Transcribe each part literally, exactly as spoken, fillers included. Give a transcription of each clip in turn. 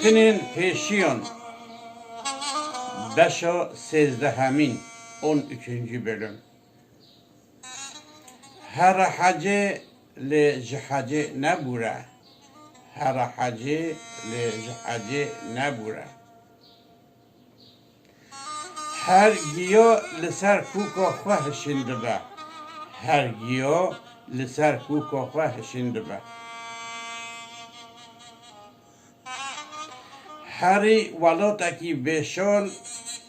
Jinên pêşiyan, beşa sêzdehemîn, on üçüncü bölüm. Here hecê lê ji hecê nebûre. Here hecê lê ji hecê nebûre. Her giyo li ser kûka xwe hişîn dibe. Her giyo li ser kûka xwe hişîn dibe. Herî welatekî bêşol,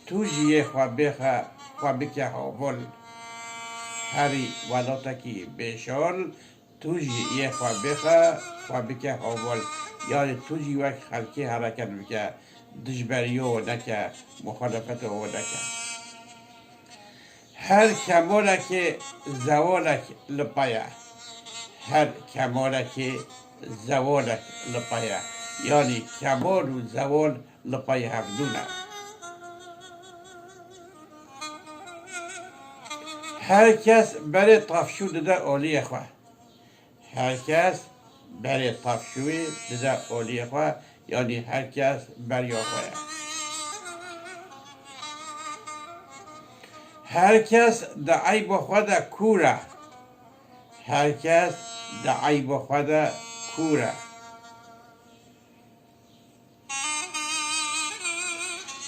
tu jî yê xwe bêxe, xwe bike havol. Herî welatekî bêşol, tu jî yê xwe bêxe, xwe bike havol. Yanî tu jî wek xelkê hereket bike, dijberiyo we neke, muxalefeto we neke. Her kemalekê zewalek li pey e. Her kemalekê zewalek li pey e. Yanî kemal û zewal li pey hevdû ne. Her kes berê tavşû dide aliyê xwe. Her kes berê tavşûyê dide aliyê xwe, yanî her kes beriya xwe ye. Her kes di eyba xwe de kûr e. Her kes di eyba xwe de kûr e.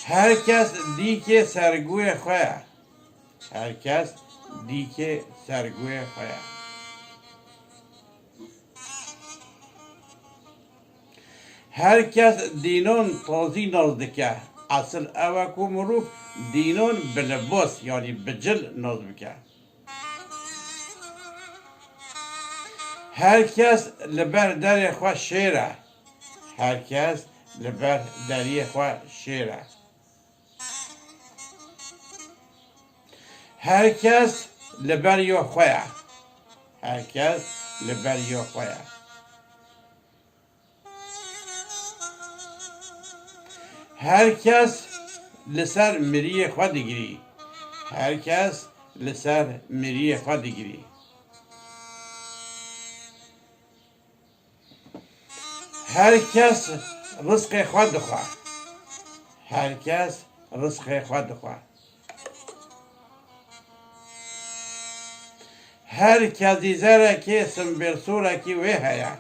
Her kes dîkê sergûyê xwe ye. Her kes dîkê sergûyê xwe ye. Her kes dînon tazî nas dike. Esil ew e ku mirov dînon bi libas, yanî bi cil nas bike. Her kes li ber derê xwe şêr e. Her kes li ber deriyê xwe şêr e. Her kes li ber yo xwe ye. Her kes li ber yo xwe ye. Her kes li ser miriyê xwe digirî. Her kes li ser miriyê xwe digirî. Her kes rizqê xwe dixwe. Her kes rizqê xwe dixwe. Her kezîzerekê simbêlsorekî wê heye.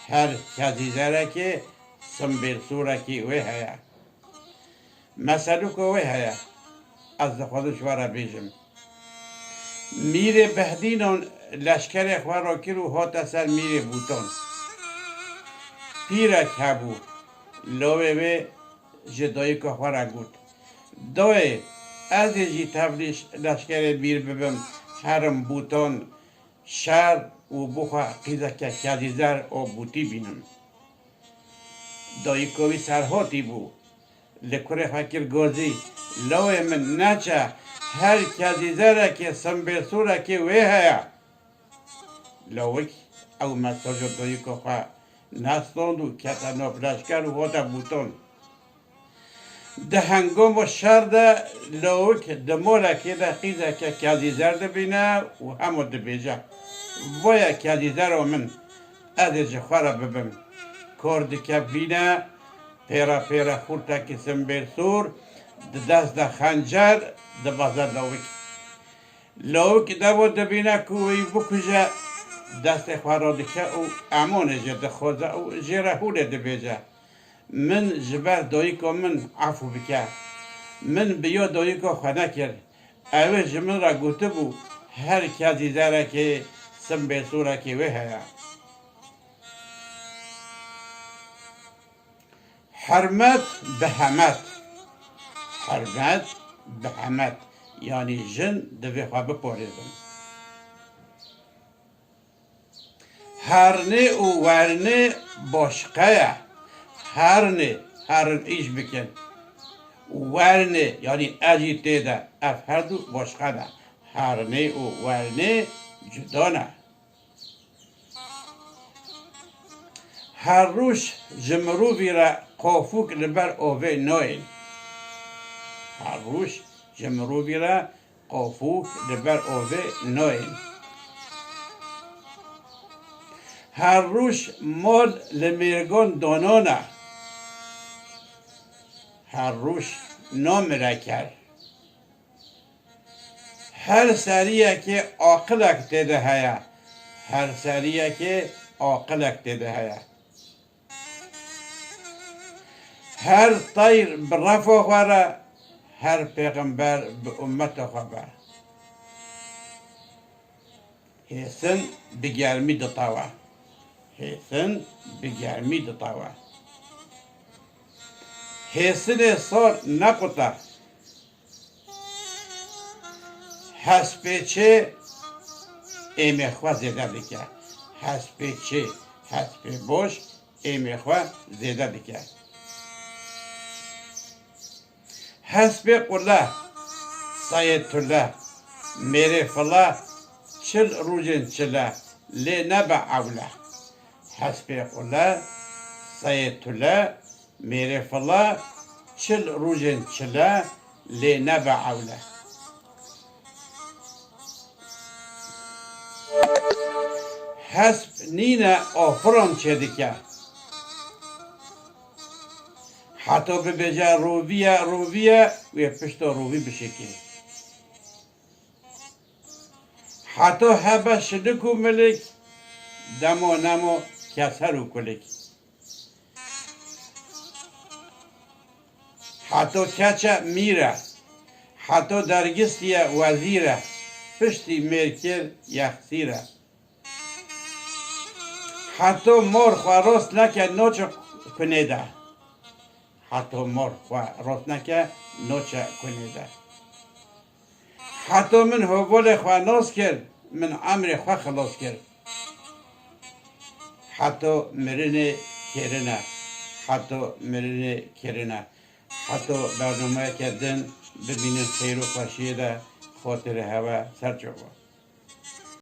Her kezîzerekê simbêlsorekî wê heye. Meselûka wê heye. Ez dixwazim ji we re bêjim. Mîrê Behdînan leşkerê xwe rakir û hate ser Mîrê Bûtan. Pîrek hebû, lawê wê ji dayika xwe re got, Dayê, ez ê jî tevlî leşkerê mîr bibim, herim Bûtan, şer û bixwe qîzeke kezîzer û bûtî bînim. Dayika wî serhatî bû. Li kurê xwe kir gazî, Lawê min, neçe, her kezîzerekê simbêlsorekê wê heye. Lawik ew mesaja dayika xwe nestand û kete nav leşker û hate Bûtan. Di hengama şer de lawik di malekê de qîzeke kezîzer dibîne û hema dibêje, Vaya kezîzera min, ez ê ji xwe re bibim. Kar dike bîne, pêre pêre xurtekî simbêlsor, di dest de xencer, dibeze lawik. Lawik devo dibîne ku wî bikuje, destê xwe radike û emanê jê dixwaze û jê re hûlê dibêje, Min ji ber dayika min efû bike. Min bi ya dayika xwe nekir. Ew ê ji min re gotibû, her kezîzerekê simbêlsorekê wê heye. Hermet bi hemet. Hermet bi hemet. Yanî jin divê xwe biparêzin. Hernê û wernê başqe ye. Hernê, herin îş bikin. Wernê, yanî ez jî tê de, ev her du başqe ne. Hernê û wernê cuda ne. Her roj ji mirovî re qafûk li ber avê nayên. Her roj ji mirovî re qafûk li ber avê nayên. Her roj mal li mêrgan danan e. Her roj namire ker. Her seriyekê aqilek tê de heye. Her seriyekê aqilek tê de heye. Her teyr bi refa xwe re, her pêxember bi ummeta xwe be. Hêsin bi germî ditawe. Hêsin bi germî ditawe. Hêsinê sar nequte. Hespê çê êmê xwe zêde dike. Hespê çê, hespê boş êmê xwe zêde dike. Hespê qule, seyê tule, mêrê file, çil rojên çile, lê nebe ewle. Hespê qule, seyê tule, mêrê file, çil rojên çile, lê nebe ewle. Hesp nîne afiran çêdike. Heto bibêje roviye, roviye, wê pişta rovî bişikê. Heto hebe şilik û milik, demo nemo keser û kulik. Heto keç e mîr e, heto dergistiye wezîr e, piştî mêr kir yexsîr e. Heto mor xwe rost neke noçe kunê de. Heto mor xwe rost neke noçe kunê de. Heto min hovolê xwe nas kir, min emrê xwe xilas kir. Heto mirinê kirine, heto mirinê kirine. Heto bernameyeke din bibînin xêr û xweşiyê de, xatirê hewe ser çava.